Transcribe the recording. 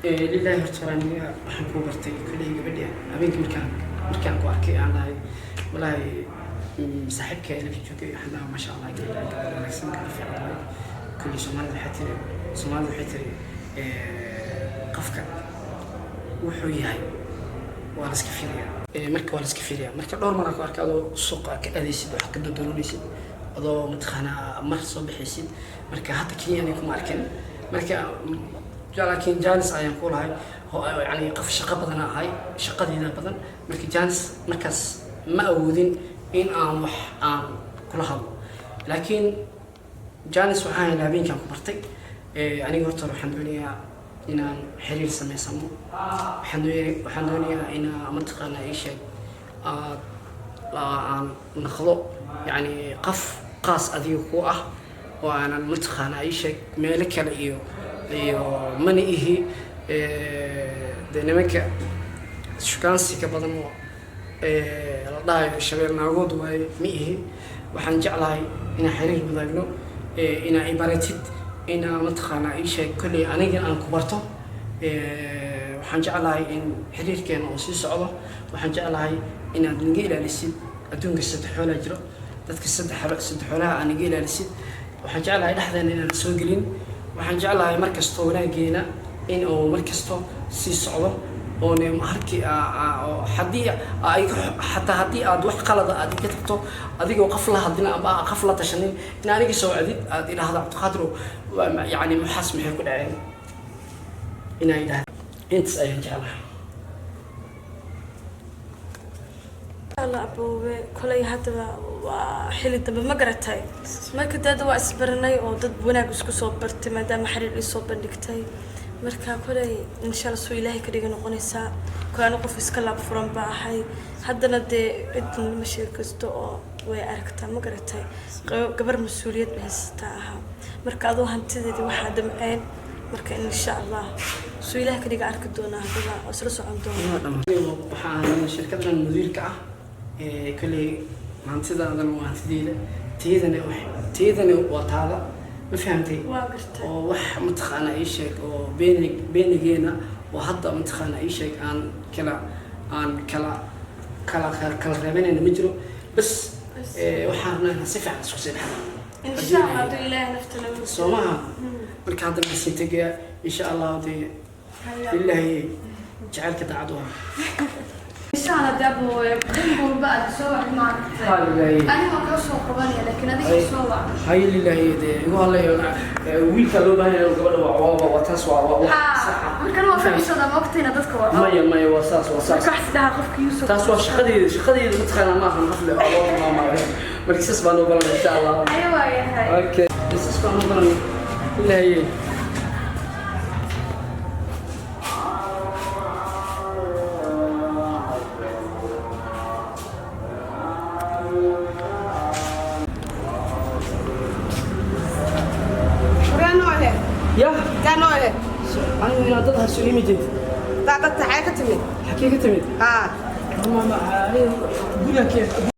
Lilaahi, horta hore aniga waxaan kuu bartay kolley gabadhi habeenkii markaan ku arkay aan dhahay walaahi, saaxiibkay la joogay, waxaan dhahay maasha Allah, gabadha gabadh wanaagsan, gabadh fiican waay. Kolley Soomaalida waxay tiri qofka wuxuu yahay waa la iska fiiriyaa. Marka waa la iska fiiriyaa. Marka dhowr mar aan ku arkay adoo suuqa ka aadaysid, wax ka dodoonaysid, adoo mataqaanaa mar soo bixaysid. Marka hadda keliya aniga kuma arkin. Marka laakiin chance ayaan ku lahay, yani qof shaqo badan ahay, shaqadeyda badan. Marka chance markaas ma awoodin in aan wax aan kula hadlo, laakiin chance waxaan helay habeenkaan ku bartay. Aniga horta waxaan doonayaa inaan xiriir samaysano. Waxaan doonayaa inaa mataqaanaa ii sheeg aad aan naqdo, yani qof qaas adiga ku ah oo aanan mataqaanaa ii sheeg meelo kale iyo mana ihi. Dee nimanka shukaansiga badan oo la dhahayo shabeel naagood waaye ma ihi. Waxaan jeclahay inaan xiriir wadaagno, inaa ibaratid, inaa mataqaanaa ii sheeg kolley aniga aan ku barto. Waxaan jeclahay in xiriirkeena uu sii socdo. Waxaan jeclahay inaad naga ilaalisid adduunka saddex xoolaa jiro, dadka saddex xoolaha aad naga ilaalisid. Waxaan jeclahay dhexdeena inaan soo gelin. Waxaan jeclahay mar kasto wanaageena in uu mar kasto sii socdo oone halkii haddii ay xataa haddii aad wax qalada aad iga tagto adigoo qof la hadlin ama qof la tashanin, in aniga soo wacdid, aad idhaahdo Cabdiqaadir, yani maxaas maxay ku dhaceen, inaa idhahdo. Intaas ayaan jeclahay. Alla aboowe, kolay haddaba waa xili dambe, ma garatay? Marka dada waa isbaranay oo dad wanaag isku soo bartay, maadaama xiriir isoo bandhigtay. Marka kolay insha Allah suu Ilaahay ka dhiga noqonaysaa. Kolay anu qof iska laab furan baa ahay, haddana dee cidna ma sheekaysto oo way aragtaa, ma garatay? Gabar mas-uuliyad ba haysataa ahaa. Marka adoo hantideedii waxaa damceen, marka insha Allah suu Ilaahay ka dhiga arki doonaa, haddaba oo isla socon doonaa. Waxaan shirkadan mudiirka ah. Kolley hantidaadan waa hantideyda, tiyadana waa taada, ma fahamtay? Waa gartay. Oo wax mataqaanaa ii sheeg oo beeni beenigeena oo hadda mataqaanaa ii sheeg aan kala reebanayna ma jiro. Bas waxaan rabnaa inaan si fiican isku sii dhexno. Insha Allah, hadduu Ilaahay nafta nagu Soo maha? Marka hadda maxaan tegayaa insha Allah dee lilaahi jacaylka daacad u ah. Insha Allah dabo in walba aad soo wacd, maaragtay. Haa, lilaahi. Aniga kaa soo qabanaya, laakiin adiga soo wac. Hay lilaahi, dee igu hadlayo wiilka loo baahan yahay gabadha waa taas waa wax sax ah. Markan waa fadhiisada moogtayna dadka waco. Maya, maya, waa saas, waa saas. Marka wax dhaha qofka Yuusuf. Taas waa shaqadeeda mataqaanaa, ma ahan qafle oo loo maamaayo. Marka saas baan u balan insha Allah. Ayo, waa yahay. Okay, saas baan u balan lilaahi. Waryaa, Ya. Yaa noo ehe? Anigu inaad dad haso imi jeed. Daa dadka xagee ka timid? Xagee ka timid? Haa. Mama, aniga guriga.